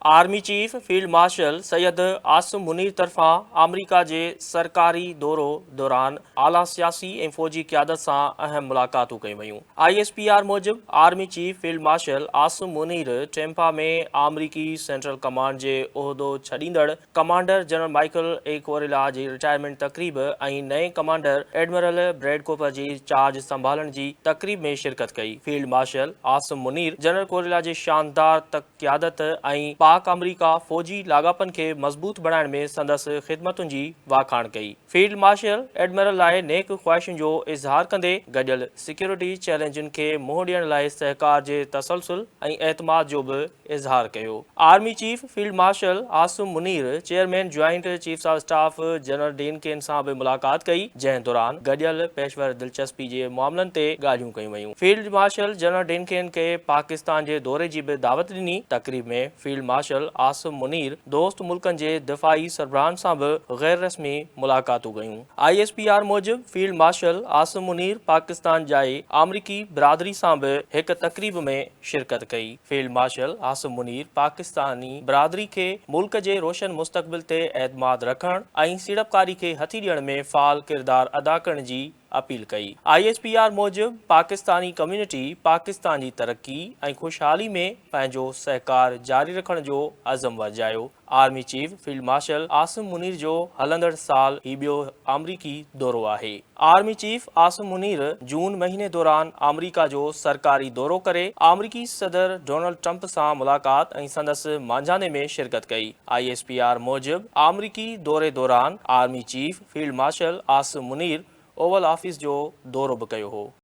Army chief field marshal Syed Asim Munir طرفان آمريڪا جي سرڪاري دورو دوران اعليٰ سياسي ۽ فوجي قيادت سان اهم ملاقاتون ڪيون ويون. I S P R موجب army chief field marshal Asim Munir Tampa ۾ آمريڪي سينٽرل ڪمانڊ جي عهدو ڇڏيندڙ ڪمانڊر جنرل مائيڪل اي ڪوريلا جي رٽائرمينٽ تقريب ۽ نئين ڪمانڊر ايڊمرل بريڊ ڪوپر جي چارج سنڀالڻ جي تقريب ۾ شرڪت ڪئي. Field marshal Asim Munir general Kurilla جي شاندار قيادت ۽ پاڪ آمريڪا فوجي لاڳاپن کي مضبوط بڻائڻ ۾ سندس خدمتن جي واکاڻ ڪئي. فيلڊ مارشل ايڊمرل لاء نيڪ خواهشن جو اظهار ڪندي گڏيل سيڪيورٽي چئلينجن کي منهن ڏيڻ لاء سهڪار جي تسلسل ۽ اعتماد جو به اظهار ڪيو. Army chief field marshal Asim Munir chairman joint chiefs of staff general Dan Caine سان به ملاقات ڪئي، جنهن دوران گڏيل پيشور دلچسپي جي معاملن تي ڳالهيون ڪيون ويون. Field marshal general Dan Caine کي پاڪستان جي دوري جي به دعوت ڏني. تقريب ۾ فيلڊ مارشل عاصم منير دوست ملڪن جي دفاعي سربراهن سان به غير رسمي ملاقاتون ڪيون. I S P R موجب فيلڊ مارشل عاصم منير پاڪستان ڄائي آمريڪي برادري سان به هڪ تقريب ۾ شرڪت ڪئي. فيلڊ مارشل عاصم منير پاڪستاني برادري کي ملڪ جي روشن مستقبل تي اعتماد رکڻ ۽ سيڙپڪاري کي هٿي ڏيڻ ۾ فعال ڪردار ادا ڪرڻ جي اپيل ڪئي. I S P R موجب پاڪستاني ڪميونٽي پاڪستان جي ترقي ۽ خوشحالي ۾ پنهنجو سهڪار جاري رکڻ جو عزم ورجايو. Army chief field marshal Asim Munir جو هلندڙ سال هي ٻيو آمريڪي دورو آهي. آرمي چيف عاصم منير جون مهيني دوران آمريڪا جو سرڪاري دورو ڪري آمريڪي صدر ڊونلڊ ٽرمپ سان ملاقات ۽ سندس مانجهاندي ۾ شرڪت ڪئي. I S P R موجب آمريڪي دوري دوران army chief field marshal Asim Munir Oval Office جو دورو به ڪيو هو.